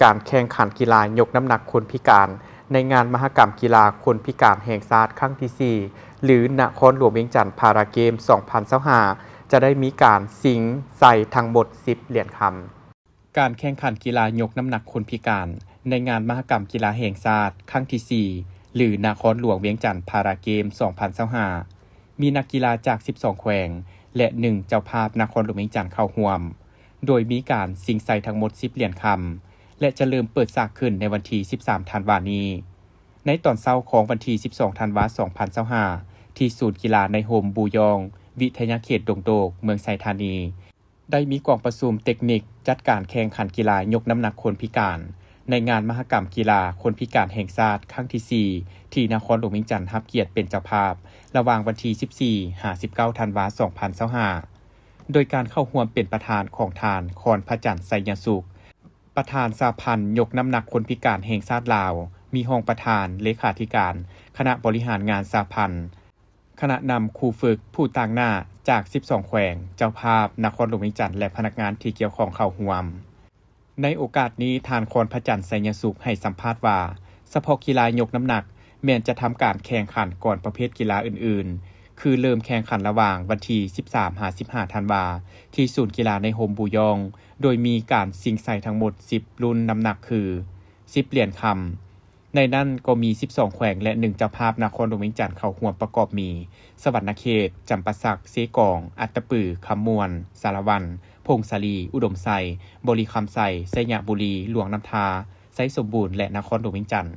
ການແຂ່ງຂັນກິລາຍົກນ້ຳໜັກຄົນພິການ ໃນງານມະຫະກຳກິລາຄົນພິການແຫ່ງຊາດຄັ້ງທີສີ່ ຫຼື ນະຄອນຫຼວງວຽງຈັນພາຣາເກມສອງພັນຊາວຫ້າ ຈະໄດ້ມີການຊິງໄຊທັງໝົດສິບຫຼຽນຄຳ. ການແຂ່ງຂັນກິລາຍົກນ້ຳໜັກຄົນພິການ ໃນງານມະຫະກຳກິລາແຫ່ງຊາດຄັ້ງທີສີ່ ຫຼື ນະຄອນຫຼວງວຽງຈັນພາຣາເກມສອງພັນຊາວຫ້າ ມີນັກກິລາຈາກສິບສອງແຂວງ ແລະ ໜຶ່ງເຈົ້າພາບນະຄອນຫຼວງວຽງຈັນເຂົ້າຮ່ວມ, ໂດຍມີການຊິງໄຊທັງໝົດສິບຫຼຽນຄຳ ແລະ ຈະເລີ່ມເປີດສາກຂຶ້ນໃນວັນທີສິບສາມທັນວານີ້. ໃນຕອນເຊົ້າຂອງວັນທີສິບສອງທັນວາສອງພັນຊາວຫ້າ ທີ່ສູນກິລາໃນຮົ່ມບູຢອງ ວິທະຍາເຂດດົງໂດກ ເມືອງໄຊທານີ ໄດ້ມີກອງປະຊຸມເຕັກນິກຈັດການແຂ່ງຂັນກິລາຍົກນ້ຳໜັກຄົນພິການ ໃນງານມະຫະກຳກິລາຄົນພິການແຫ່ງຊາດຄັ້ງທີສີ່ ທີ່ນະຄອນຫຼວງວຽງຈັນຮັບກຽດເປັນເຈົ້າພາບ ລະຫວ່າງວັນທີສິບສີ່ຫາສິບເກົ້າທັນວາສອງພັນຊາວຫ້າ ໂດຍການເຂົ້າຮ່ວມເປັນປະທານຂອງທ່ານ ຄອນພະຈັນ ໄຊຍະສຸກ ປະທານສະຫະພັນຍົກນ້ຳໜັກຄົນພິການແຫ່ງຊາດລາວ, ມີຮອງປະທານ, ເລຂາທິການຄະນະບໍລິຫານງານສະຫະພັນ, ຄະນະນຳ, ຄູຝຶກ, ຜູ້ຕາງໜ້າຈາກສິບສອງແຂວງ, ເຈົ້າພາບນະຄອນຫຼວງວຽງຈັນ ແລະ ພະນັກງານທີ່ກ່ຽວຂ້ອງເຂົ້າຮ່ວມ. ໃນໂອກາດນີ້, ທ່ານ ຄອນພະຈັນ ໄຊຍະສຸກ ໃຫ້ສຳພາດວ່າ ສະເພາະກິລາຍົກນ້ຳໜັກ ແມ່ນຈະທຳການແຂ່ງຂັນກ່ອນປະເພດກິລາອື່ນໆ ຄືເລີ່ມແຂ່ງຂັນລະຫວ່າງວັນທີສິບສາມຫາສິບຫ້າທັນວາ ທີ່ສູນກິລາໃນຮົ່ມບູຢອງ ໂດຍມີການຊິງໄຊທັງໝົດສິບລຸ້ນນ້ຳໜັກຄື ສິບຫຼຽນຄຳ. ໃນນັ້ນກໍມີສິບສອງແຂວງ ແລະ ໜຶ່ງເຈົ້າພາບນະຄອນຫຼວງວຽງຈັນເຂົ້າຮ່ວມ ປະກອບມີ ສະຫວັນນະເຂດ, ຈຳປາສັກ, ເຊກອງ, ອັດຕະປື, ຄຳມ່ວນ, ສາລະວັນ, ຜົ້ງສາລີ, ອຸດົມໄຊ, ບໍລິຄຳໄຊ, ໄຊຍະບູລີ, ຫຼວງນ້ຳທາ, ໄຊສົມບູນ ແລະ ນະຄອນຫຼວງວຽງຈັນ.